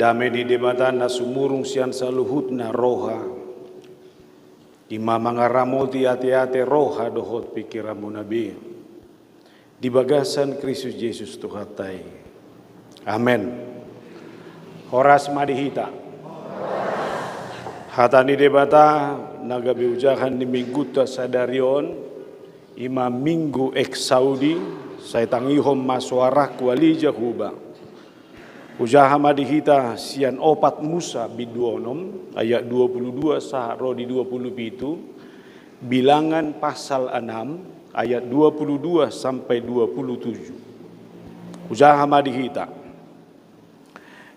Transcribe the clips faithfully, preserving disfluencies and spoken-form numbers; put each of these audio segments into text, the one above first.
Dame ni Debata na sumurung sian saluhutna roha, i ma mangaramoti ateate, roha dohot pingkiranmuna be, di bagasan Kristus Jesus Tuhanta i. Amen. Horas ma di hita. Hata ni Debata na gabe ojahan ni Minggunta sadari on, i ma Minggu Exaudi. Sai tangihon ma soarangku, ale Jahowa. Hujaha ma di hita sian opat Musa bindu onom ayat dua puluh dua sahat ro di dua puluh pitu, Bilangan pasal enam ayat dua puluh dua sampai dua puluh tujuh. Hujaha ma di hita.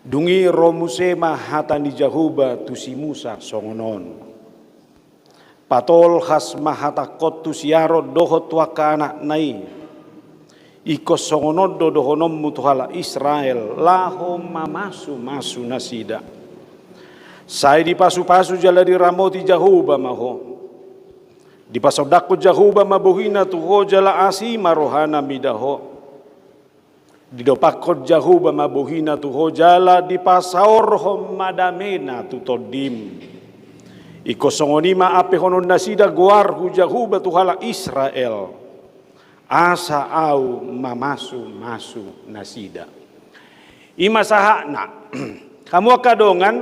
Dung i ro muse ma hata ni Jahowa tu si Musa songon on: Patolhas ma hatangkon tu si Aron dohot tu angka anakna i. Ingkon songon on do dohononmu tu halak Israel laho mamasumasu nasida: Sai dipasupasu jala diramoti Jahowa ma ho. Dipasondangkon Jahowa ma bohina tu ho jala asi ma rohana mida ho. Didompakkon Jahowa ma bohina tu ho jala dipasaorhon ma damena tu tondim. Ingkon songon i ma ampehononnasida goarhu Jahowa tu halak Israel, asa ahu mamasumasu nasida. I ma sahatna. Hamu angka dongan,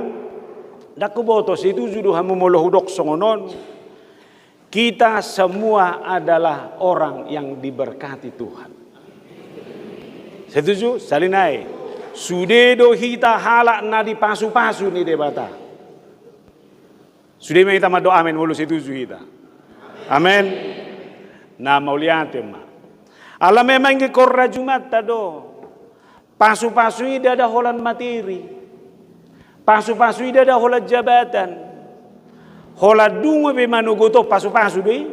ndang huboto setuju do hamu molo hudok songon on. Kita semua adalah orang yang diberkati Tuhan. Setuju? Sali nai. Sude do hita halak na dipasupasu ni Debata. Sude ma hita mandok amen molo setuju hita. Amen. Na mauliate ma. Ala memang ingkon rajumanta do. Pasupasu i ndada holan materi. Pasupasu i ndada holan jabatan. Holan dungo pe manogot on, pasupasu do i.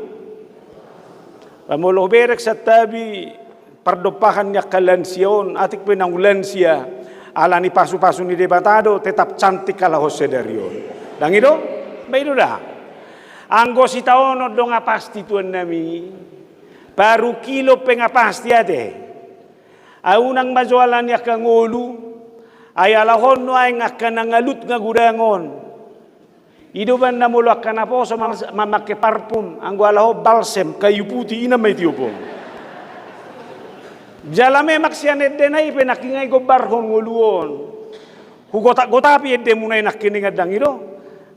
Ba molo huberek santabi pardompahan ni angka lansia on, atik pe naung lansia, ala ni pasupasu ni Debata do tetap cantik halak on sadari on. Ndang i do? Ba i do da. Anggo sitaonon do nga pasti tuannami. Parungkilon pe nga pasti ate. Ai unang ma jo ala ni angka ngolu, ai alahon nuaeng angka na ngalut nga godang on. I do umbahen na molo angka naposo ma-, mamake parfum, anggo alahon balsem, kayu putih, i nama itiopon. Jala memang sian endena i pe nangkiningan i gombarhon ngolu on. Hugotak-gotapi endemuna i nangkiningan, ndang i do?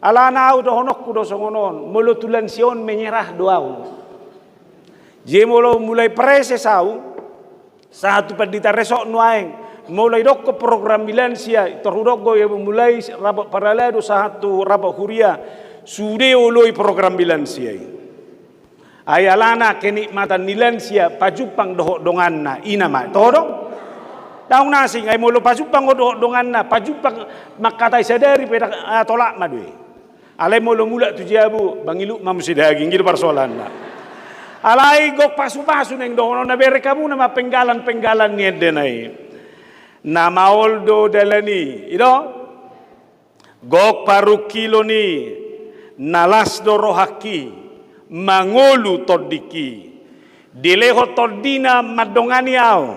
Alana ahu dohononku do songon on, molo tu lansia on menyerah do ahu. Jadi molo mulai praeses ahu, sahat tu pandita resort nuaeng, molo idokkon program ni lansia, tor hudok do ia mulai rapot parhalado sahat tu rapot huria, sude oloi program ni lansia i. Ai alana kenikmatan ni lansia pajumpang dohot donganna, i nama, toho do? Ndang na asing, ai molo pajumpang dohot donganna, pajumpang mangkatai sadari pe ndang, ah, tolap ma do i. Alai molo mulak tu jabu, mangilut ma muse daging, i do parsoalanna. Alai gok pasupasu naeng dohononna, bereng hamuna ma penggalan-penggalan ni endena i. Na maol do dalan i, i do? Gok parungkilon i, na las do rohangki, mangolu tondingki. Dilehon tondina mandongani ahu.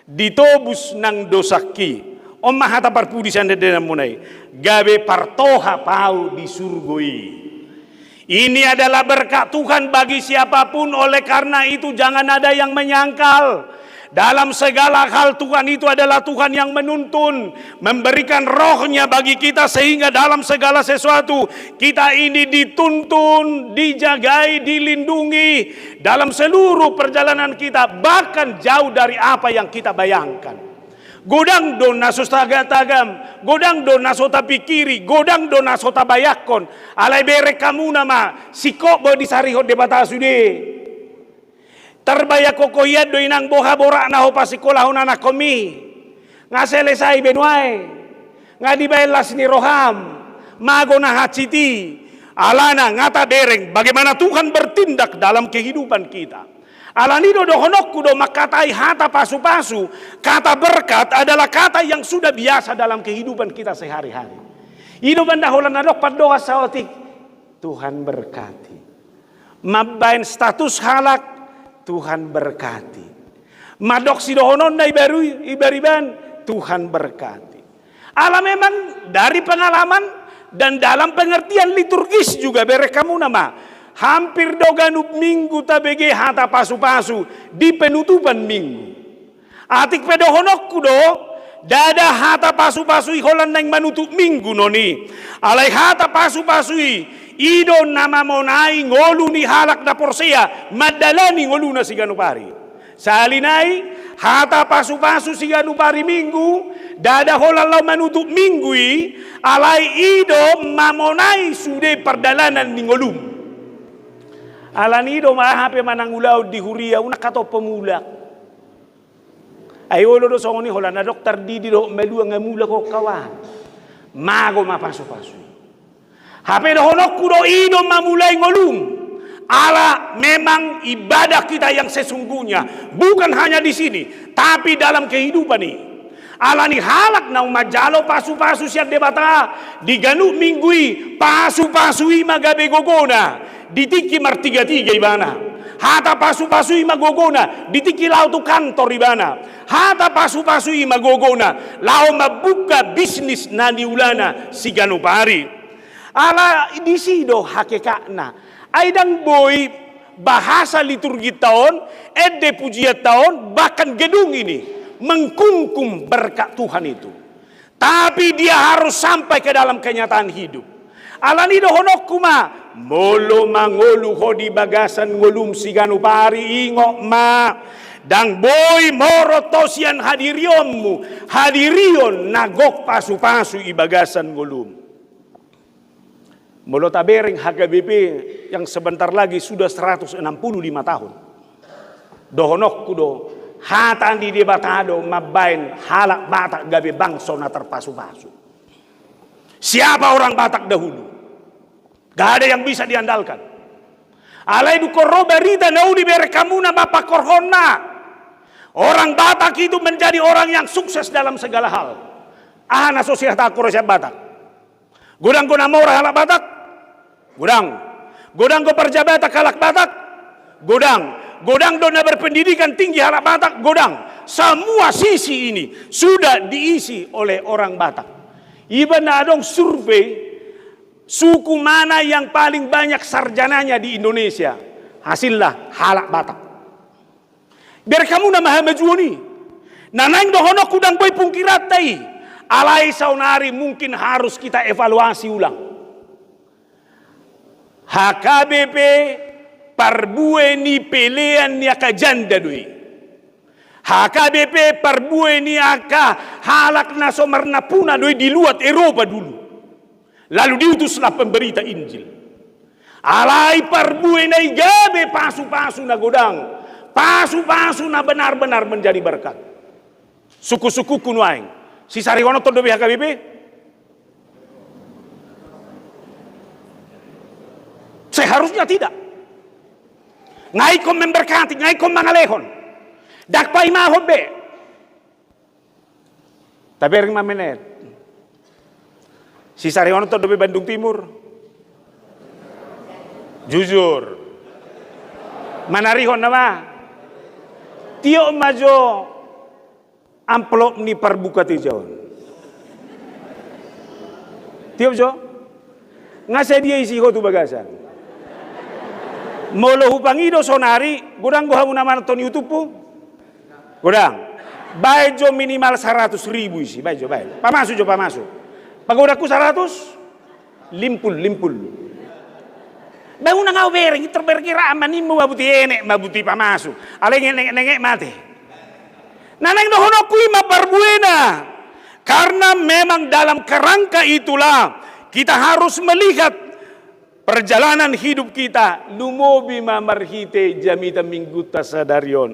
Ditobus nang dosangki. On ma hata parpudi sian endenanmuna i. Gabe partohap ahu di surgo i. Ini adalah berkat Tuhan bagi siapapun, oleh karena itu jangan ada yang menyangkal. Dalam segala hal Tuhan itu adalah Tuhan yang menuntun, memberikan rohnya bagi kita sehingga dalam segala sesuatu kita ini dituntun, dijagai, dilindungi dalam seluruh perjalanan kita, bahkan jauh dari apa yang kita bayangkan. Godang do na so tagatagam, godang do na so tapikiri, godang do na so tabayangkon. Alai bereng hamuna ma, singkop do disarihon Debata sude. Tarbayangkon ho hian do inang boha boratna ho pasikkolahon anakkonmi. Nga selesai be nuaeng. Nga dibaen las ni roham. Mago na hansit i. Alana nga tabereng bagaimana Tuhan bertindak dalam kehidupan kita. Alani do dohononku do mangkatai hata pasupasu, kata berkat adalah kata yang sudah biasa dalam kehidupan kita sehari-hari. I do umbahen na holan na dok pandohan saotik, Tuhan berkati. Mambaen status halak, Tuhan berkati. Mandok sidohononna ibari-, ibariban, Tuhan berkati. Ala memang dari pengalaman dan dalam pengertian liturgis juga, bereng hamuna ma, hampir do ganup minggu tabege hata pasu-pasu di penutupan minggu. Atik pe dohononku do, ndada hata pasu-pasu i holan naeng manutup minggu non i. Alai hata pasu-pasu i, i do na mamonai ngolu ni halak na porsea mandalani ngoluna siganup ari. Sahali nai, hata pasu-pasu siganup ari minggu, ndada holan laho manutup minggu i, alai i do mamonai sude pardalanan ni ngolum. Alani i do ma aha pe manang ulaon di huria, unang hatop mulak. Ai olo do songon i, holan adong tardidi dohot malua nga mulak ho kawan. Mago ma pasu-pasu i. Hape dohononku do i do mamulai ngolum. Ala memang ibadah kita yang sesungguhnya bukan hanya di sini, tapi dalam kehidupan i. Alani halak na manjalo pasu-pasu sian Debata di ganup minggu i, pasu-pasu i ma gabe gogona di tingki martiga-tiga ibana. Hata pasu-pasu i ma gogona di tingki laho tu kantor ibana. Hata pasu-pasu i ma gogona laho mambuka bisnis na niulana siganup ari. Ala disi do hakekatna. Ai ndang boi bahasa liturginta on, ende pujianta on, bahkan gedung ini mengkungkung berkat Tuhan itu. Tapi dia harus sampai ke dalam kenyataan hidup. Alani dohononku ma, molo mangolu ho di bagasan ngolum siganup ari, ingot ma, ndang boi morot ho sian hadirionmu, hadirion na gok pasu-pasu i bagasan ngolum. Molo tabereng H K B P yang sebentar lagi sudah seratus enam puluh lima tahun. Dohononku do, hata ni Debata do mambaen halak Batak gabe bangso na terpasu-pasu. Siapa orang Batak dahulu? Gak ada yang bisa diandalkan. Alai dung ro barita na uli, bereng hamuna ma pangkorhonna. Orang Batak itu menjadi orang yang sukses dalam segala hal. Aha na so sihatahon ro sian Batak? Godang do na mora halak Batak? Godang. Godang do parjabat halak Batak? Godang. Godang do na berpendidikan tinggi halak Batak? Godang. Semua sisi ini sudah diisi oleh orang Batak. Iba na adong survei, suku mana yang paling banyak sarjananya di Indonesia? Hasilna halak Batak. Bereng hamuna ma hamajuon i. Na naeng dohononku, ndang boi pungkiranta i. Alai saonari mungkin harus kita evaluasi ulang. H K B P parbue ni pelean ni angka janda do i. H K B P parbue ni angka halak na so marnampuna do i di luat Eropa dulu. Lalu diutuslah pemberita Injil. Alai parbuena i gabe pasu-pasu na godang, pasu-pasu na benar-benar menjadi berkat. Sungkun-sungkunku nuaeng, sisarihononton dope H K B P? Seharusnya tidak. Nga ingkon memberkati, nga ingkon mangalehon. Ndang paimahon be. Tabereng ma menet. Sisarihononton dope Bandung Timur? Jujur. Manarihon nama? Tiop ma jo amplop ni parbuka teja on. Tiop jo? Nga sadia isi ho tu bagasan. Molo hupangido sonari, godang do hamu na manonton YouTube-hu? Godang. Baen jo minimal saratus ribu isi, baen jo, baen. Pamasu jo, pamasu. Pagodangku saratus? Limpul, limpul. Baen unang au bereng, intor bereng i ra, ama nimmu ma buti enek, ma buti pamasu. Alai ngenek, ngenek mate. Na naeng dohononku i ma parbuena. Karena memang dalam kerangka itulah kita harus melihat perjalanan hidup kita, lumobi ma marhite jamita minggunta sadari on.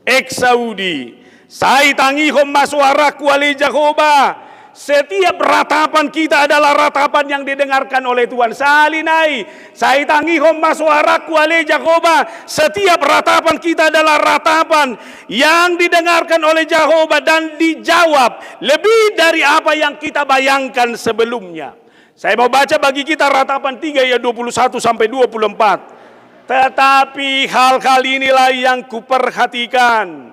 Exaudi, sai tangihon ma soarangku ale Jahowa. Setiap ratapan kita adalah ratapan yang didengarkan oleh Tuhan. Sahali nai, sai tangihon ma soarangku ale Jahowa. Setiap ratapan kita adalah ratapan yang didengarkan oleh Jahowa dan dijawab lebih dari apa yang kita bayangkan sebelumnya. Saya mau baca bagi kita Ratapan tiga ayat dua puluh satu sampai dua puluh empat. Tetapi hal-hal inilah yang kuperhatikan.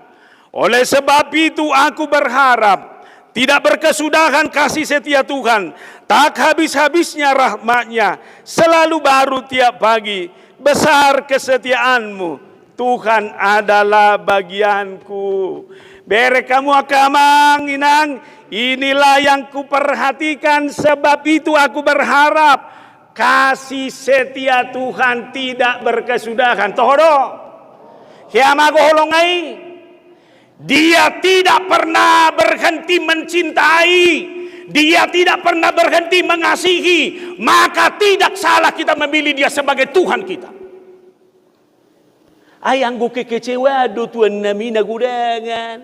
Oleh sebab itu aku berharap Tidak berkesudahan kasih setia Tuhan, tak habis-habisnya rahmat-Nya, selalu baru tiap pagi, besar kesetiaan-Mu, Tuhan adalah bagianku. Bereng hamu angka amang inang, inilah yang kuperhatikan, sebab itu aku berharap kasih setia Tuhan tidak berkesudahan. Toho do? Hea ma haholongan i. Dia tidak pernah berhenti mencintai, Dia tidak pernah berhenti mengasihi, maka tidak salah kita memilih Dia sebagai Tuhan kita. Ai anggo kekecewaan do tuannami na godangan.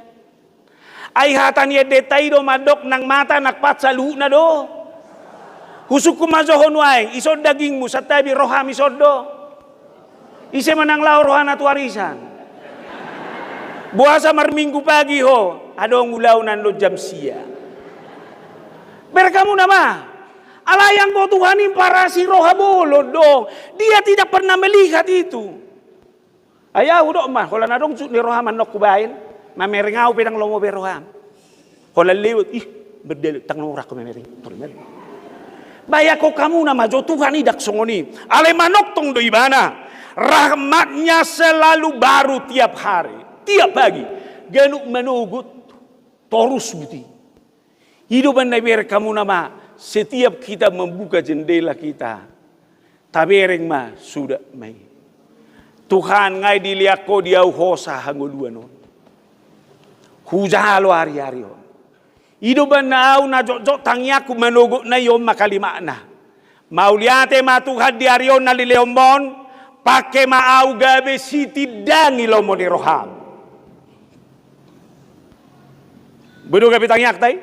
Ai hata ni endenta i do mandok nang mata nang pansa luhutna do. Husungkun ma jo ho nuaeng, ison dagingmu, santabi roham ison do. Ise ma nang laho rohana tu arisan? Boasa marminggu pagi ho, adong ulaon annon jam sia. Bereng hamu nama. Alai anggo Tuhan i parasi roha bolon do. Dia tidak pernah melihat itu. Ai ahu dok ma, holan adong jut ni roham annon hubaen, mamereng ahu pe ndang lomo be roham. Holan lewat, ih, berdele, ndang lomo rohangku mamereng, tor mamereng. Bayangkon hamu nama jo Tuhan i ndang songon i. Alai manongtong do Ibana. Rahmat-Nya selalu baru tiap hari, tiap pagi. Ganup manogot, torus buti. I do umbahen na ibereng hamu nama, setiap kita membuka jendela kita, tabereng ma, suda ma i. Tuhan, ngai dilehon Ho di ahu hosa hangoluan on. Hujalo ariari on. I do umbahen na ahu na jotjot tangiangku manogot na i, on ma kalimatna. Mauliate ma Tuhan di ari on na nilehonMu on, pangke ma ahu gabe sitindangi lomo ni roham. Boi do gabe tangiangta i?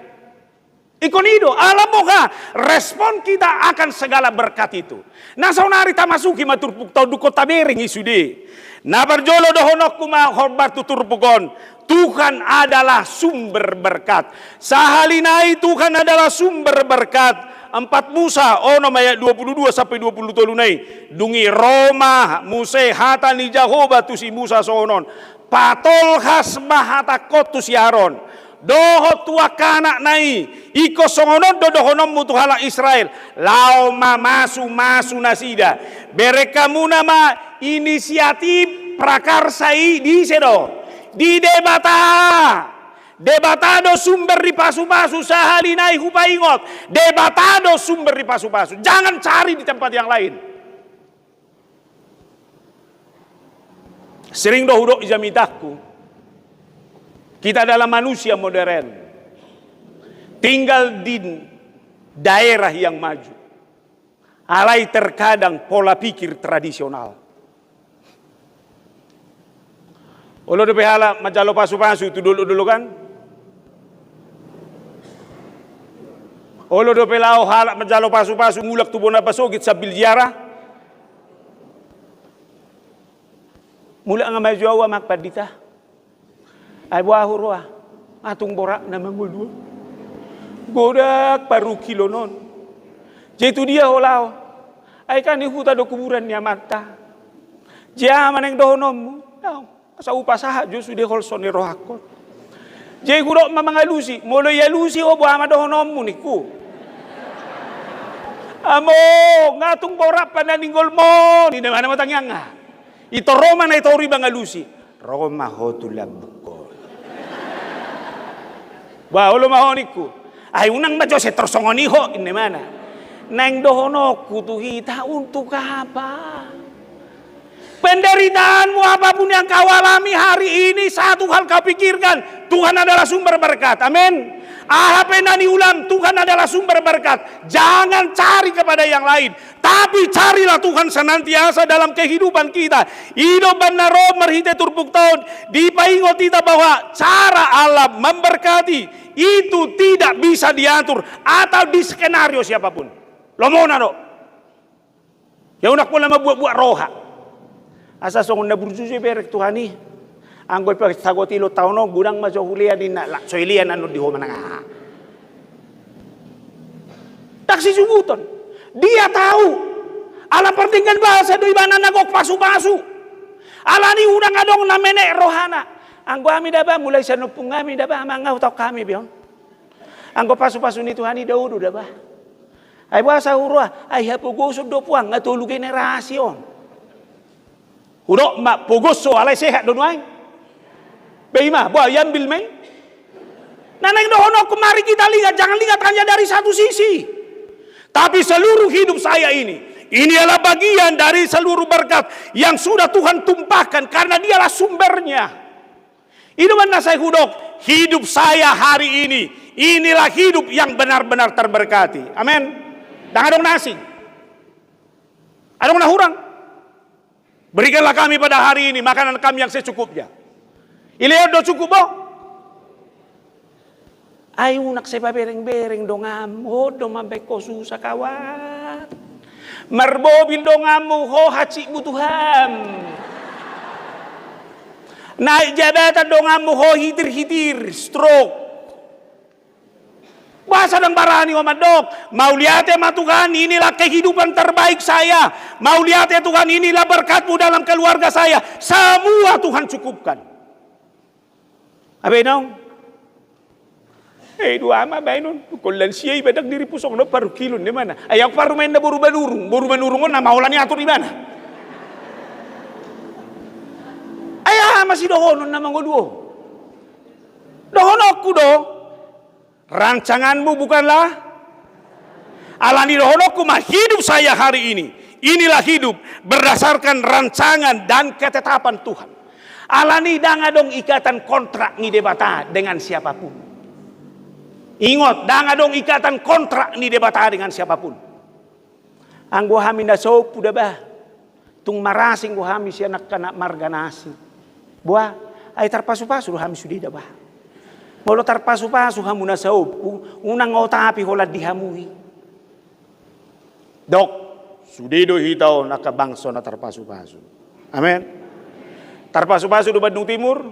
Ingkon i do, ala boha respon kita akan segala berkat itu. Na saonari tamasuki ma turpukta on, dungkon tabereng i sude. Na parjolo dohononku ma hombar tu turpuk on, Tuhan adalah sumber berkat. Sahali nai Tuhan adalah sumber berkat. Empat Musa onom ayat dua puluh dua sampe dua puluh tolu nai. Dung i ro ma muse hata ni Jahowa tu si Musa songon on. Patolhas ma hatangkon tu si Aron dohot tu angka anakna i, ingkon songon on do dohononmu tu halak Israel, laho mamasumasu nasida. Bereng hamu nama inisiatif prakarsa i di ise do? Di Debata. Debata do sumber ni pasupasu, sahali nai hupaingot. Debata do sumber ni pasupasu. Jangan cari di tempat yang lain. Sering do hudok di jamitangku, kita adalah manusia modern, tinggal di daerah yang maju, alai terkadang pola pikir tradisional. Olo dope halak manjalo pasupasu tu dolok-dolokan. Olo dope laho halak manjalo pasupasu mulak tu bona pasogit sambil ziarah. Mulak nga maju ahu, Amang Pandita. Ai boha huroha? Nga tung boratna mangolu. Godang parungkilon on. Jadi tu dia ho laho? Ai kan di huta do kuburan ni amanta. Jadi aha ma naeng dohononmu? Asa hupasahat jo sude holso ni rohangkon. Jadi hudok ma mangalusi, molo ialusi ho boha ma dohononmu ningku. Among, nga tung borat pananingolmon, ninna ibana ma tangiangna. Itor ro ma na i toru i mangalusi. Ro ma ho tu lambungkon. Bah, olo ma ho ningku. Ai unang ma jo setor songon i ho, ninna ibana. Naeng dohononku tu hita, untuk apa? Penderitaanmu apapun yang kau alami hari ini, satu hal kau pikirkan, Tuhan adalah sumber berkat. Amin. Aha pe na niulam, Tuhan adalah sumber berkat. Jangan cari kepada yang lain. Tapi carilah Tuhan senantiasa dalam kehidupan kita. I do umbahen na ro marhite turpukta on, dipaingot hita bahwa cara Allah memberkati itu tidak bisa diatur atau diskenario siapapun. Lomona do. Ia unang pola mambuatbuat roha. Asa songon na burju jo ibereng Tuhan i. Anggo ipasagot ilot taon on, godang ma jo hulea ninna, lak so ilean annon di ho manang aha. Ndang sisubuton. Dia tahu. Ala pardenggan basa do ibana na gok pasupasu. Alani unang adong na menek rohana. Anggo hami da bah, mulai sian ompung hami da bah, amang, nga hutaon hami be on. Anggo pasu-pasu ni Tuhan i dao do da bah. Ai boasa huroha, ai hapogoson do puang, nga tolu generasi on. Hudok ma pogos ho, alai sehat do nuaeng. Be ima, boa iambil ma i. Na naeng dohononku, mari kita lihat, jangan lihat hanya dari satu sisi. Tapi seluruh hidup saya ini, ini adalah bagian dari seluruh berkat yang sudah Tuhan tumpahkan karena Dialah sumbernya. I do umbahen na sai hudok, hidup saya hari ini, inilah hidup yang benar-benar terberkati. Amin. Ndang adong na asing. Adong na hurang. Berikanlah kami pada hari ini makanan kami yang secukupnya. Dilehon do cukup, bo. Ai unang sai pabereng-bereng donganmu, on do mambahen ho susah, kawan. Marmobil donganmu, ho hansikmu tu ham. Naik jabatan donganmu, ho hitir-hitir, stroke. Boasa ndang barani ho mandok, mauliate ma Tuhan, inilah kehidupan terbaik saya. Mauliate Tuhan, inilah berkat-Mu dalam keluarga saya. Semua Tuhan cukupkan. Abe naung. Eh, dua ama baenon, kollan sia iba ndang diripu songon on, parungkilon ni mana. Ai au parumaenna boru Manurung, boru Manurung on nama holan diatur ibana. Ai aha ma sidohonon na mangolu on? Dohononku do, rancanganmu bukanlah. Alani dohononku ma, hidup saya hari ini, inilah hidup berdasarkan rancangan dan ketetapan Tuhan. Alani ndang adong ikatan kontrak ni Debata dengan siapapun. Ingot, ndang adong ikatan kontrak ni Debata dengan siapapun. Anggo hami na saompu da bah, tung marasing do hami sian angka na marga na asing. Boa, ai tarpasu-pasu do hami sude da bah. Molo tarpasu-pasu hamu na saompu, unang otapi holan di hamu i. Dok, sude do hita on angka bangso na tarpasu-pasu. Amen. Tarpasu-pasu do Bandung Timur.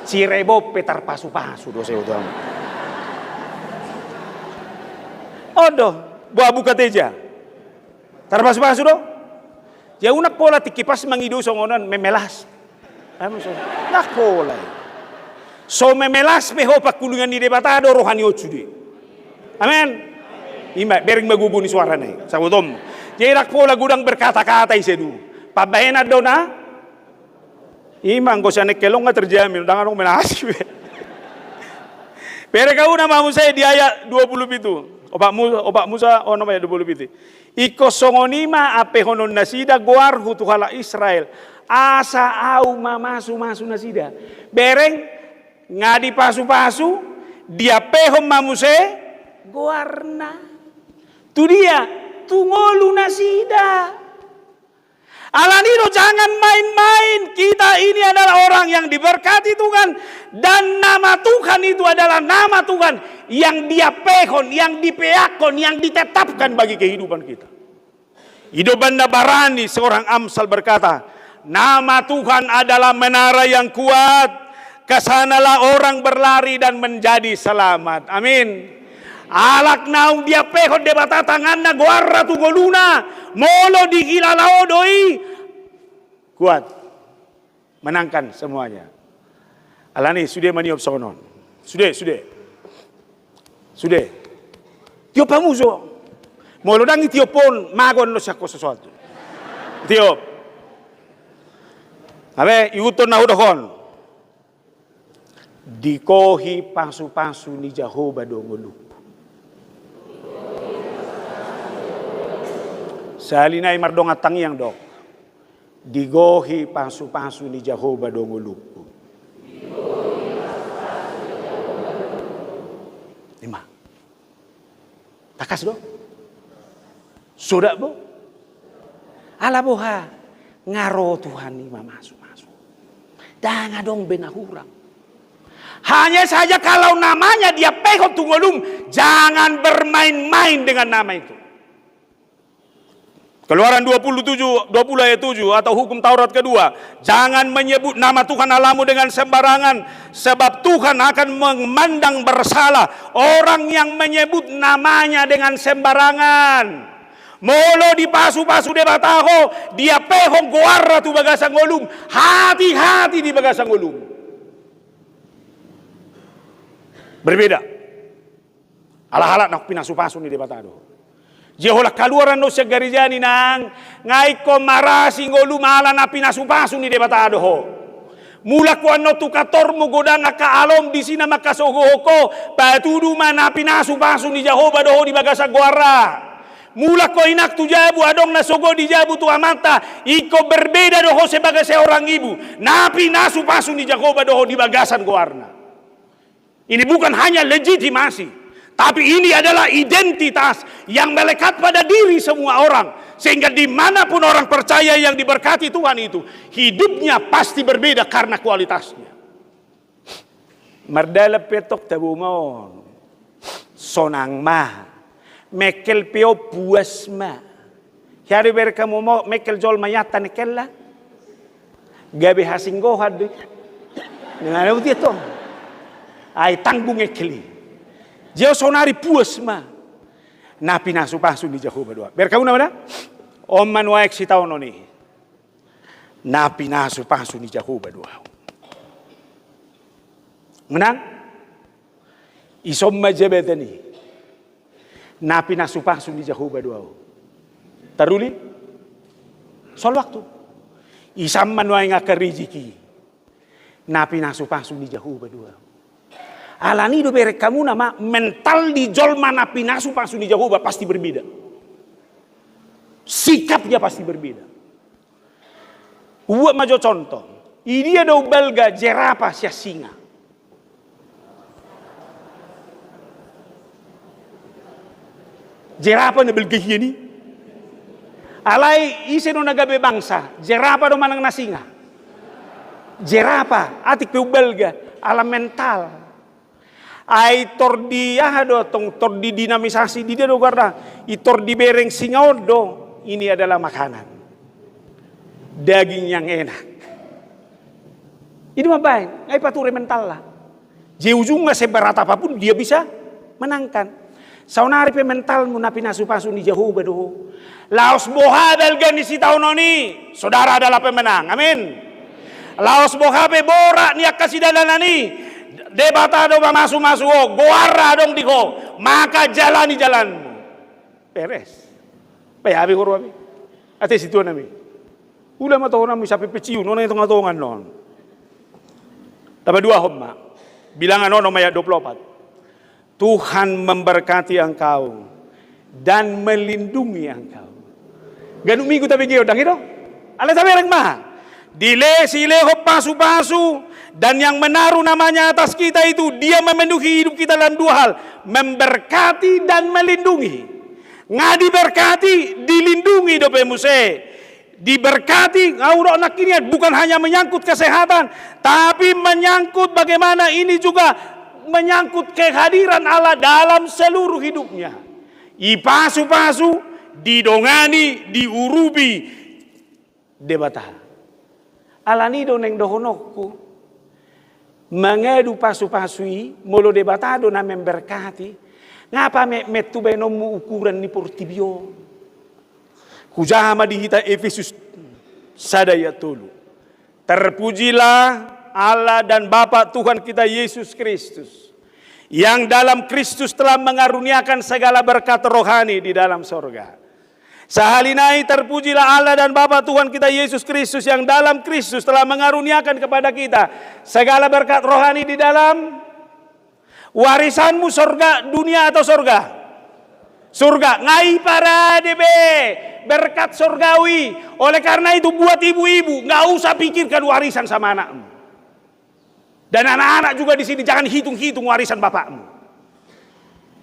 Cirebon pe tarpasu-pasu do, sai huboto hamu. On do, boa, Buka Teja. Tarpasu-pasu do. Ia unang pola tingki pas mangido songon on, memelas. Amu so, ndang pola i. So memelas pe ho, pangkulingan ni Debata do roha ni on sude. Amen. Ima, bereng ma gogo ni suarana i, sai hubotom. Jadi ndang pola godang berkata-kata i sedu. Pambahenan do na. Ima anggo sian engkelong nga terjamin, ndang adong melas be. Bereng hamu ma muse di ayat dua puluh pitu. Opat Mu-, Opat Musa onom ayat dua puluh pitu. Ingkon songon i ma ampehononnasida goarhu tu halak Israel, asa au mamasu-masu nasida. Bereng, nga dipasu-pasu, diampehon ma muse goarna. Tu dia? Tu ngolunasida. Alani do, jangan main-main. Kita ini adalah orang yang diberkati Tuhan, dan nama Tuhan itu adalah nama Tuhan yang diampehon, yang dipeakkon, yang ditetapkan bagi kehidupan kita. I do umbahen na barani seorang Amsal berkata, nama Tuhan adalah menara yang kuat, ke sanalah orang berlari dan menjadi selamat. Amin. Halak naung diampehon Debata tanganna, goarna tu ngoluna, molo dihilala ho do i, kuat, menangkan semuanya. Alani sude maniop songon on. Sude, sude. Sude. Tiop hamu jo. Molo ndang itiop on, mago annon sian ho sesuatu. Tiop. Abe, ihuthon na hudok on. Digohi pasu-pasu ni Jahowa do ngolungku. Sahali nai mardongan tangiang do. Digohi pasu-pasu ni Jahowa do ngolungku. Ima. Tangkas do? Soda bo? Ala boha? Nga ro Tuhan i mamasu-masu. Ndang adong be na hurang. Hanya saja kalau namanya diampehon tu ngolum, jangan bermain-main dengan nama itu. Keluaran dua puluh tujuh, dua puluh ayat tujuh, atau Hukum Taurat kedua. Jangan menyebut nama Tuhan Allahmu dengan sembarangan, sebab Tuhan akan memandang bersalah orang yang menyebut namanya dengan sembarangan. Molo dipasu-pasu Debata ho, diampehon goarna tu bagasan ngolum, hati-hati di bagasan ngolum. Berbeda. Halak-halak na pinasu-pasu ni Debata do ho. Jala holan kaluar annon sian gareja i, nang, nga ingkon marasi ngolum ala na pinasu-pasu ni Debata do ho. Mulak ho annon tu kantormu, godang angka alom disi na mangkasogohon ho, patudu ma na pinasu-pasu ni Jahowa do ho di bagasan goarna. Mulak ho, inang, tu jabu, adong na sogo di jabu tu amanta, ingkon berbeda do ho sebagai seorang ibu, na pinasu-pasu ni Jahowa do ho di bagasan goarna. Ini bukan hanya legitimasi, tapi ini adalah identitas yang melekat pada diri semua orang, sehingga dimanapun orang percaya yang diberkati Tuhan itu, hidupnya pasti berbeda karena kualitasnya. Mardalan pe tong tabo ma on. Sonang ma. Mengkel pe on puas ma. Hea do ibereng hamu ma, mengkel jolma i, ata nengkelna? Gabe hasinggohan do i. Nunga na uti tong. Ai tanggung engkel i. Jala sonari puas ma. Na pinasu-pasu ni Jahowa do ahu. Bereng hamu na mana? On ma nuaeng sitaonon i. Na pinasu-pasu ni Jahowa do ahu. Menang? Ison ma jabatan i. Na pinasu-pasu ni Jahowa do ahu. Taruli? Soal waktu. Ison ma nuaeng angka rijiki. Na pinasu-pasu ni Jahowa do ahu. Alani do bereng hamu na ma, mental di jolma na pinasu-pasu ni Jahowa pasti berbeda. Sikapnya pasti berbeda. Hubuat ma jo contoh. Idia do umbalga jerapah sian singa? Jerapah na balga hian i. Alai ise do na gabe bangsa, jerapah do manang na singa? Jerapah, atik pe umbalga, ala mental. Ai tor di aha do tong, tor di dinamisasi, di dia do goarna, i tor dibereng singa on do, ini adalah makanan. Daging yang enak. Ini mambaen, ai pature mentalna. Jadi ujungnya seberat apapun dia bisa menangkan. Saonari pe mentalmu na pinasu-pasu ni Jahowa do ho. Laos boha balga ni sitaonon i, saudara adalah pemenang. Amin. Laos boha pe borat ni angka sidalanan i, Debata do mamasu-masu ho, goarna adong di ho, maka jalani jalanmu. Beres. Bae, abe horo abe. Ate situan ami. Ula ma tohonanmu i sampe pensiun, on na i tonga-tonga on. Tapaduahon ma. Bilangan onom ayat dua puluh opat. Tuhan memberkati engkau dan melindungi engkau. Ganup minggu tabege on, ndang i do? Alai tabereng ma. Dilehon pasu-pasu, dan yang menaruh namanya atas kita itu, dia memenuhi hidup kita dalam dua hal, memberkati dan melindungi. Nga diberkati, dilindungi dope muse. Diberkati, nga hudok nangkin i, bukan hanya menyangkut kesehatan, tapi menyangkut bagaimana ini juga menyangkut kehadiran Allah dalam seluruh hidupnya. Dipasu-pasu, didongani, diurupi Debata. Alani do naeng dohononku. Mangadu pasu-pasu i, molo Debata do na memberkati, nga pametmet tu baenonmu ukuran ni portibi on? Hujaha ma di hita Efesus sada ayat tolu. Terpujilah Allah dan Bapa Tuhan kita Yesus Kristus, yang dalam Kristus telah mengaruniakan segala berkat rohani di dalam sorga. Sahali nai, terpujilah Allah dan Bapa Tuhan kita Yesus Kristus, yang dalam Kristus telah mengaruniakan kepada kita segala berkat rohani di dalam. Warisanmu sorga, dunia atau sorga? Sorga. Nga i parade be berkat sorgawi. Oleh karena itu, buat ibu-ibu, nggak usah pikirkan warisan sama anakmu. Dan anak-anak juga di sini, jangan hitung-hitung warisan bapakmu.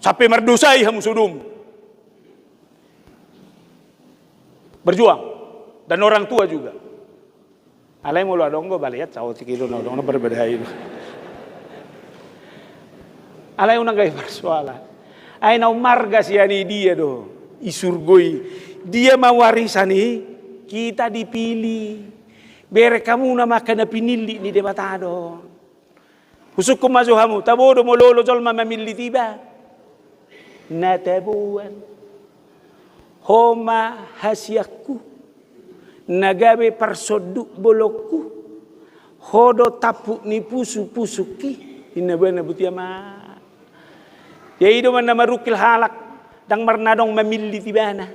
Sampai mardosai hamu sodomu. Berjuang. Dan orang tua juga. Alai molo adong do balean, saotik i do na adong na berbeda i do. Alai unang gabe persoalan. Ai na umarga sian i dia do? I surgo i. Dia ma warisan i? Kita dipilih. Bereng hamu na mangka na pinillit ni Debata do. Husungkun ma jo hamu, tabo do molo olo jolma mamillit iba? Na taboan. Ho ma hasianku, na gabe parsonduk bolongku, ho do tampuk ni pusuk-pusukki, ninna baen na botima. Ia i do ma na marungkil halak, ndang marnadong mamillit ibana.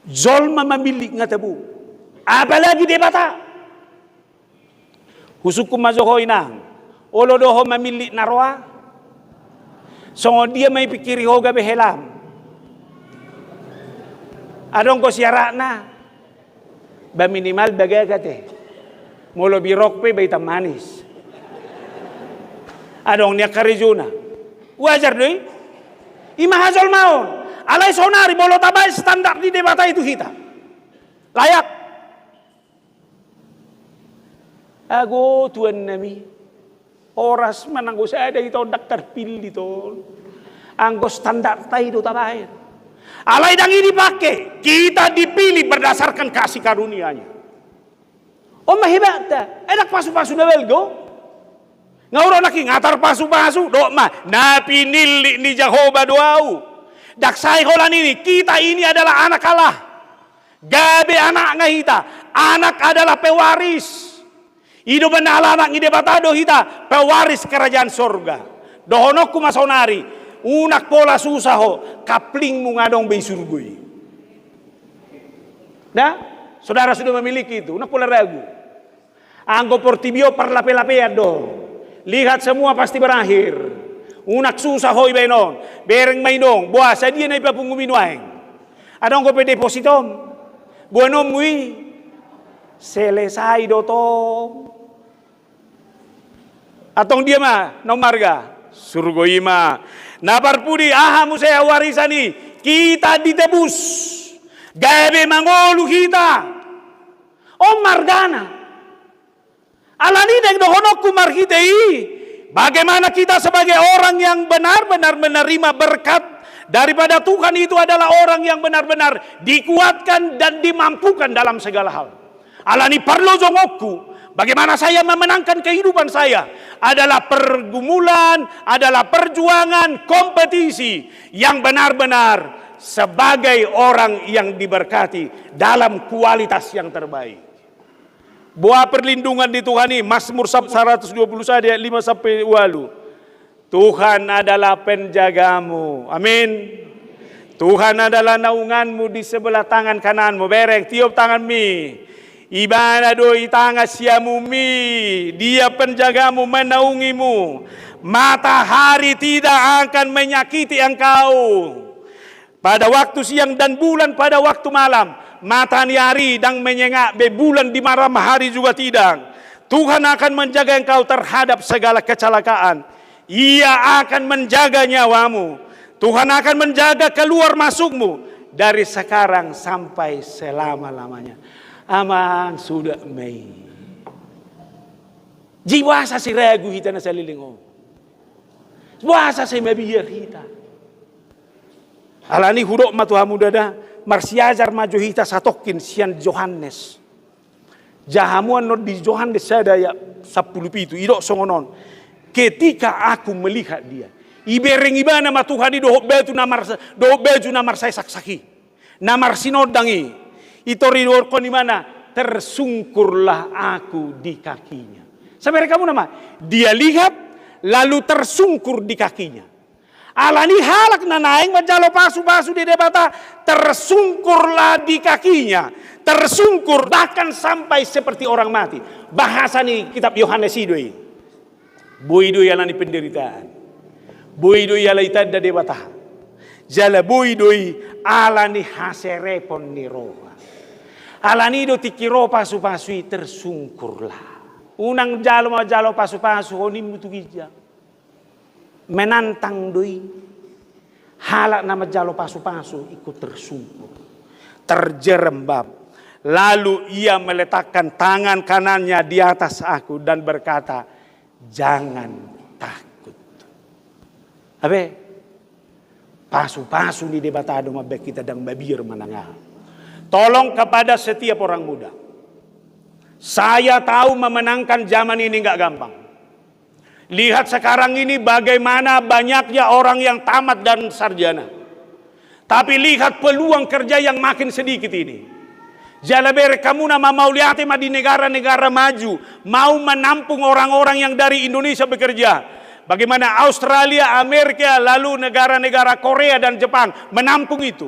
Jolma mamillit nga tabo. Apalagi Debata. Husungkun ma jo ho inang, olo do ho mamillit na roa? Songon dia ma ipingkiri ho gabe helam? Adong do syaratna? Ba minimal bagaga te. Molo birok pe ba itam manis. Adong nian karejona. Wajar do i? I ma hajolmaon. Alai saonari molo tabaen standar ni Debata i tu hita, layak. Ago Tuhan nami, horas ma nanggo sada hita on ndang tarpillit on. Anggo standarta i do tabaen. Alai ndang i dipake, kita dipilih berdasarkan kasih karunia-Nya. On ma hebatta, ai ndang pasupasu na balga on. Nga ura nangkin nga tarpasupasu, dok ma, na pinillit ni Jahowa do ahu. Ndang sai holan i, kita ini adalah anak Allah. Gabe anakna hita, anak adalah pewaris. I do umbahen na ala anak ni Debata do hita, pewaris kerajaan sorga. Dohononku ma saonari, unang pola susah ho, kaplingmu nga adong be i surgo i. Nah, saudara sudah memiliki itu, unang pola ragu. Anggo portibi on parlape-lapean do. Lihat semua pasti berakhir. Unang susah ho ibaen on. Bereng ma inong. Boha sadia na ipapungumu nuaeng? Adong dope depositom? Boanonmu i? Selesai do tong. Antong dia ma na ummarga? Surgo i ma. Na parpudi, aha muse warisan i? Kita ditebus. Gabe mangolu hita. On margana. Alani i naeng dohononku marhite i, bagaimana kita sebagai orang yang benar-benar menerima berkat daripada Tuhan itu adalah orang yang benar-benar dikuatkan dan dimampukan dalam segala hal. Alani parlojongonku, bagaimana saya memenangkan kehidupan saya adalah pergumulan, adalah perjuangan, kompetisi yang benar-benar sebagai orang yang diberkati dalam kualitas yang terbaik. Boha perlindungan ni Tuhan i, Mazmur sab-, saratus dua pulu sada ayat lima sampe ualu. Tuhan adalah penjagamu. Amin. Tuhan adalah naunganmu di sebelah tangan kananmu. Bereng, tiop tanganmi. Ibana do i tangan siamunmi. Dia penjagamu, menaungimu. Matahari tidak akan menyakiti engkau. Pada waktu siang dan bulan pada waktu malam, mataniari ndang menyengak be, bulan di malam hari juga tidak. Tuhan akan menjaga engkau terhadap segala kecelakaan. Ia akan menjaga nyawamu. Tuhan akan menjaga keluar masukmu dari sekarang sampai selama-lamanya. Amang, suda ma i. Jadi boasa sai ragu hita na saleleng on? Boasa sai mabiar hita? Alani hudok ma tu hamu ndada, marsiajar ma jo hita satongkin sian Johannes. Jaha hamu annon di Johannes sada ayat sampulu pitu, didok songon on. Ketika aku melihat dia. Ibereng ibana ma Tuhan i dohot batu na mar-, dohot baju na marsaisaksak i. Na marsinondang i. Itor idokhon ibana, tersungkurlah aku di kakinya. Sabereng hamu nama, dia lihat, lalu tersungkur di kakinya. Alani halak na naeng manjalo pasu-pasu di Debata, tersungkurlah di kakinya. Tersungkur bahkan sampai seperti orang mati. Bahasa ni kitab Yohanes i do i. Boi do i alani penderitaan. Boi do i alai tanda Debata. Jala boi do i alani haserepon ni roha. Alani do tingki ro pasu-pasu i tersungkurlah. Unang jalo manjalo pasu-pasu ho ninmu tu ginjang. Menantang do i. Halak na manjalo pasu-pasu ingkon tersungkur, terjerembab. Lalu ia meletakkan tangan kanannya di atas aku dan berkata, "Jangan takut." Abe, pasu-pasu ni Debata do mambaen hita ndang mabiar manang aha. Tolong kepada setiap orang muda. Saya tahu memenangkan zaman ini nggak gampang. Lihat sekarang ini bagaimana banyaknya orang yang tamat dan sarjana. Tapi lihat peluang kerja yang makin sedikit ini. Jala bereng hamu na mamauliate ma di negara-negara maju, mau menampung orang-orang yang dari Indonesia bekerja. Bagaimana Australia, Amerika, lalu negara-negara Korea dan Jepang menampung itu.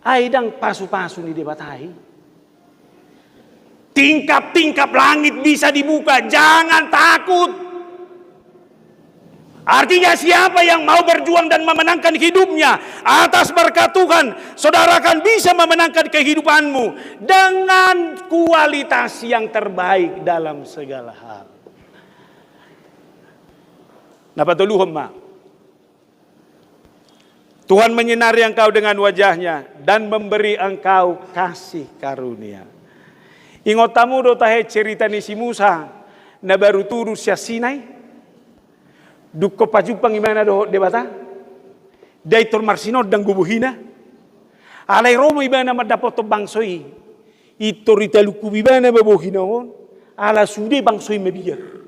Ai ndang pasu-pasu ni Debata i. Tingkap-tingkap langit bisa dibuka, jangan takut. Artinya, siapa yang mau berjuang dan memenangkan hidupnya atas berkat Tuhan, saudara akan bisa memenangkan kehidupanmu dengan kualitas yang terbaik dalam segala hal. Na patoluhon ma. Tuhan menyinari engkau dengan wajah-Nya dan memberi engkau kasih karunia. Ingot hamu do tahe cerita ni si Musa na baru turun sian Sinai? Dung pajumpang ibana dohot Debata, ndang tor marsinondang do bohina. Alai ro ma ibana mandapothon bangso i. Intor italungkup ibana ma bohina on, ala sude bangso i mabiar.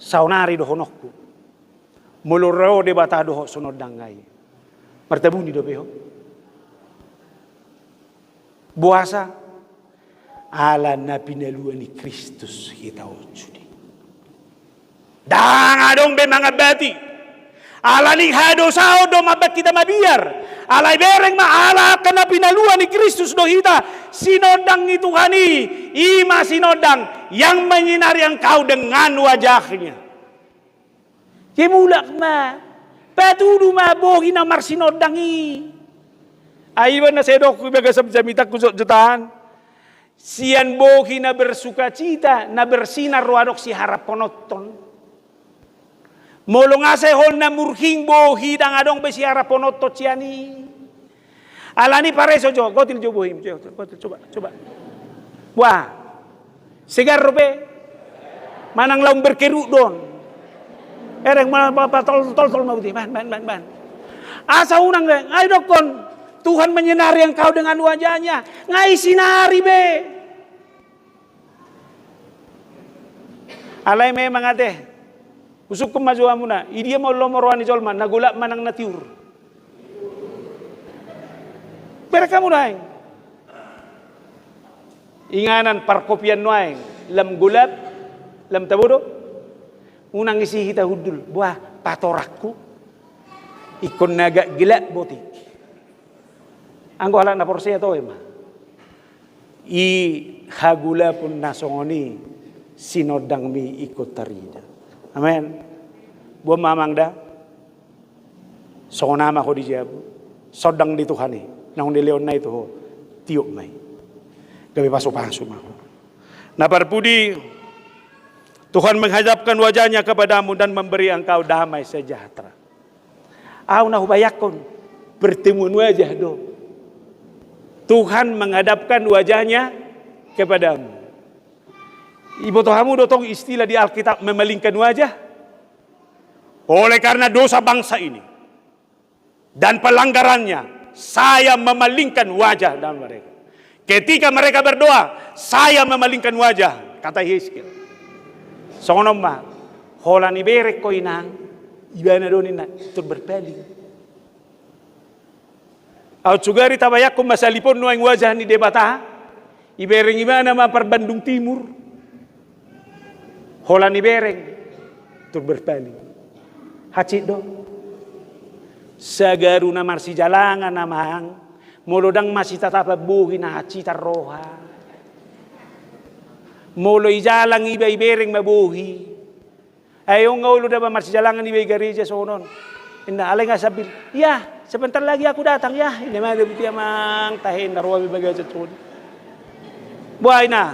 Saonari dohononku. Molo ro Debata dohot sinondangna i, martabuni dope ho. Boasa? Ala na pinalua ni Kristus hita on sude. Ndang adong be mangambati. Ala ni hadosaon do mambahen hita mabiar. Alai bereng ma, ala angka na pinalua ni Kristus do hita. Sinondang ni Tuhan i, i ma sinondang yang menyinari engkau dengan wajah-Nya. Jadi mulak ma, patudu ma bohi na marsinondang i. Ai iba na sai dohononku i bagasan jamitanku jotjotan. Sian bohi na bersukacita, na bersinar roha adong siharaphonon. Molo nga sai holan na murhing bohi, ndang adong be siharaphonon sian i. Alani pareso jo, gotil jo bohim, jo, gotil, coba, coba. Wah, segar dope. Manang laum berkerudung. Ereng ma, pa, pa, tol, tol, tol ma buti, ban, ban, ban, ban. Asa unang de, ai dohonon, Tuhan menyinari engkau dengan wajah-Nya, nga i sinari be. Alai memang ate, husungkun ma jo hamuna, i dia ma lomo roha ni jolma, na golap manang na tiur? Bereng hamu nuaeng. Inganan parkopian nuaeng, lam golap, lam tabo do. Unang isi hita hundul, boha, patorangku. Ingkon na agak gelap botik. Anggo halak na porsea toe ma. I hagolapon na songon i sinondangmi ingkon tarida. Amen. Boha ma amang da. Songon ama ho di jabu. Sondang ni Tuhan i. Naung nilehonna i tu ho. Tiop ma i. Gabe pasupasu ma ho. Na parpudi, Tuhan menghadapkan wajah-Nya kepadamu dan memberi engkau damai sejahtera. Au na hubayangkon, pertemuan wajah do. Tuhan menghadapkan wajah-Nya kepadamu. Iboto hamu do tong istilah di Alkitab memalingkan wajah? Oleh karena dosa bangsa ini dan pelanggarannya, saya memalingkan wajah dari mereka. Ketika mereka berdoa, saya memalingkan wajah, kata Hizkia. Songon on ma, holan ibereng ho inang, ibana do ninna, tor berpaling. Au sugari tabayangkon ma salip on nuaeng wajah ni Debata, ibereng ibana ma parbandung timur. Holan ibereng, tor berpaling. Hansit do. Sagaru na marsijalangan amang, molo ndang masitatapan bohi na hansitan roha. Molo ijalang iba ibereng ma bohi. Ai on nga olo da ba marsijalangan iba i gareja songon on. Inna, alai nga sambil, "Ya, sebentar lagi aku datang ya." Inna ma da buti amang, tahe na roha be bagasan songon i. Boha inna.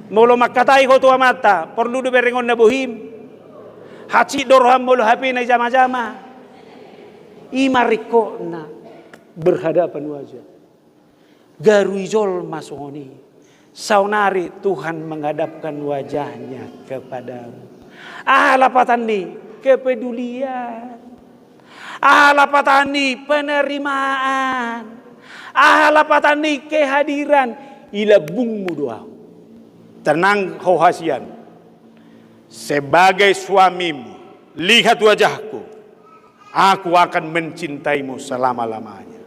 Molo mangkatai ho tu amanta, porlu do berengonna bohim? Hansit do roham molo H P na ijamajama? I ma ringkotna berhadapan wajah. Garu i jolma songon i. Saonari Tuhan menghadapkan wajah-Nya kepadamu. Aha lapatan ni kepedulian? Aha lapatan ni penerimaan? Aha lapatan ni kehadiran? I lambungmu do ahu. Tenang ho hasian. Sebagai suamimu, lihat wajahku. Aku akan mencintaimu selama-lamanya.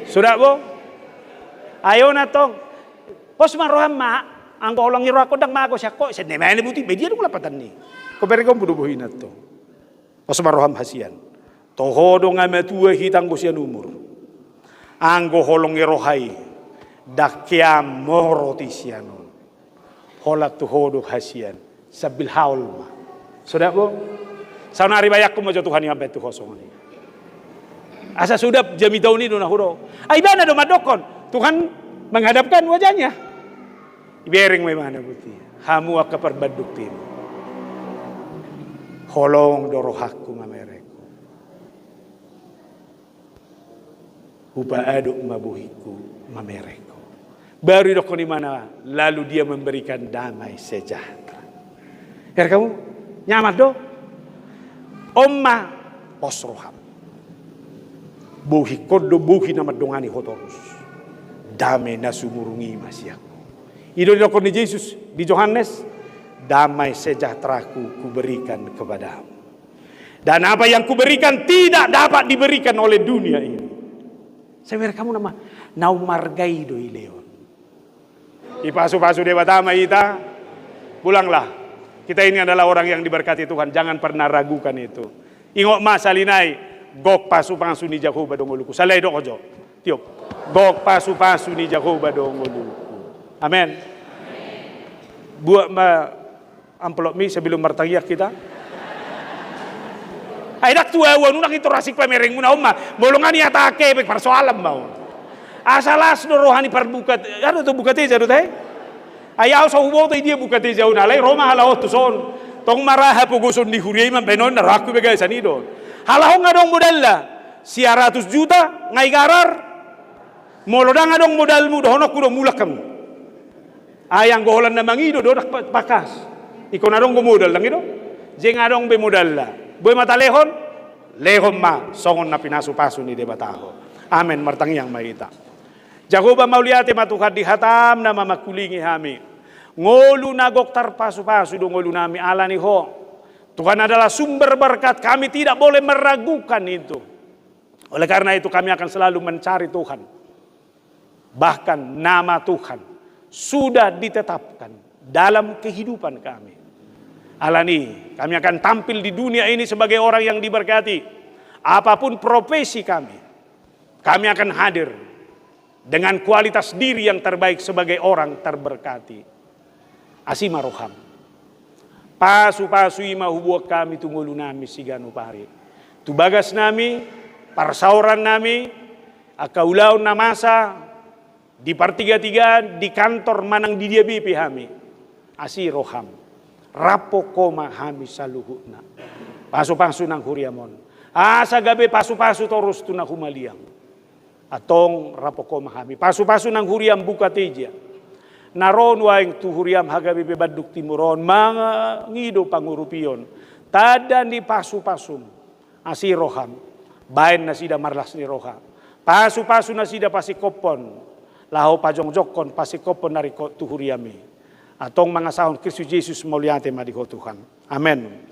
Sudah, bo? Ai on antong. Pos ma roham ma, anggo holong ni rohangku ndang mago sian ho, sian na i ma na buti, be dia dung lapatan ni. Kopergombu do bohina tong. Pos ma roham hasian. Toho do nga matua hita anggo sian umur. Anggo holong ni roha i, ndang hea morot i sian on. Holan tu ho do hasian, sambil haol ma. Sodap bo? Saonari bayangkon ma jo Tuhan i mambahen tu ho songon i. Asa sodap jamita on i do na hudok. Ai ibana do mandokkon, Tuhan menghadapkan wajahnya. Ibereng ma ibana buti. Hamu angka parbanduktim. Holong do rohangku mamereng ho. Hupaadop ma bohingku mamereng ho. Baru didokkon ibana, lalu dia memberikan damai sejahtera. Heran hamu? Nyaman do? On ma pos roham. Bohingkon do bohi na mandongani ho torus. Dame na sumurung i ma sian ho. I do didokkon ni Jesus di Johannes, damai sejahteraku kuberikan kepadamu. Dan apa yang kuberikan tidak dapat diberikan oleh dunia ini. Sai bereng hamu nama, na umarga i do dilehon. Dipasupasu Debata ma hita. Pulanglah. Kita ini adalah orang yang diberkati Tuhan, jangan pernah ragukan itu. Ingot ma sahali nai, gok pasupasu ni Jahowa do ngolungku. Sahali nai dok ho jo. Tiop. Gok pasupasu ni Jahowa do ngolungku. Amen. Buat ma amplopmi sebelum martangiang hita. Ai ndang tu ahu, ahu nunga intor asing pamerengmuna on ma. Molo nga niatahon hepeng, persoalan ma on. Asa las do roha ni parbuka, anu tu buka teja do tahe. Ai ahu so huboto i dia buka teja on, alai ro ma halak on tu son. Tong ma ra hapogoson ni huria i mambahen on, na rohangku i bagasan i do. Halak on nga adong modalna sia ratus juta, nga igarar. Molo ndang adong modalmu, dohononku do mulak hamu. Ai anggo holan na mangido do ndang pa-, pakas. Ingkon adong do modal, ndang i do? Jeng adong be modalna. Boi ma talehon? Lehon ma songon na pinasupasu ni Debata ho. Amen. Martangiang ma hita. Jahowa, mauliate ma Tuhan di hatam na mamangkulingi hami. Ngolu na gok tarpasupasu do ngolunami ala ni ho. Tuhan adalah sumber berkat, kami tidak boleh meragukan itu. Oleh karena itu kami akan selalu mencari Tuhan. Bahkan nama Tuhan sudah ditetapkan dalam kehidupan kami. Alani, kami akan tampil di dunia ini sebagai orang yang diberkati. Apapun profesi kami, kami akan hadir dengan kualitas diri yang terbaik sebagai orang terberkati. Asi ma roham. Pasupasu i ma huboan hami tu ngolunami siganup ari. Tu bagasnami, parsaorannami, angka ulaon na masa, di partigatigaan, di kantor manang di dia be pe hami. Asi roham. Raphon ho ma hami saluhutna. Pasupasu nang huriam on. Asa gabe pasupasu torus tu na humaliang. Antong raphon ho ma hami. Pasupasu nang huriam buka teja. Na ro nuaeng tu huriam H K B P Bandung Timur on mangido pangurupion. Tanda ni pasupasum. Asi roham. Baen nasida marlas ni roha. Pasupasu nasida pasingkophon. Laho pajongjongkon pasingkophon na ringkot tu huriam i. Antong mangasahon Kristus Jesus, mauliate ma di ho Tuhan. Amen.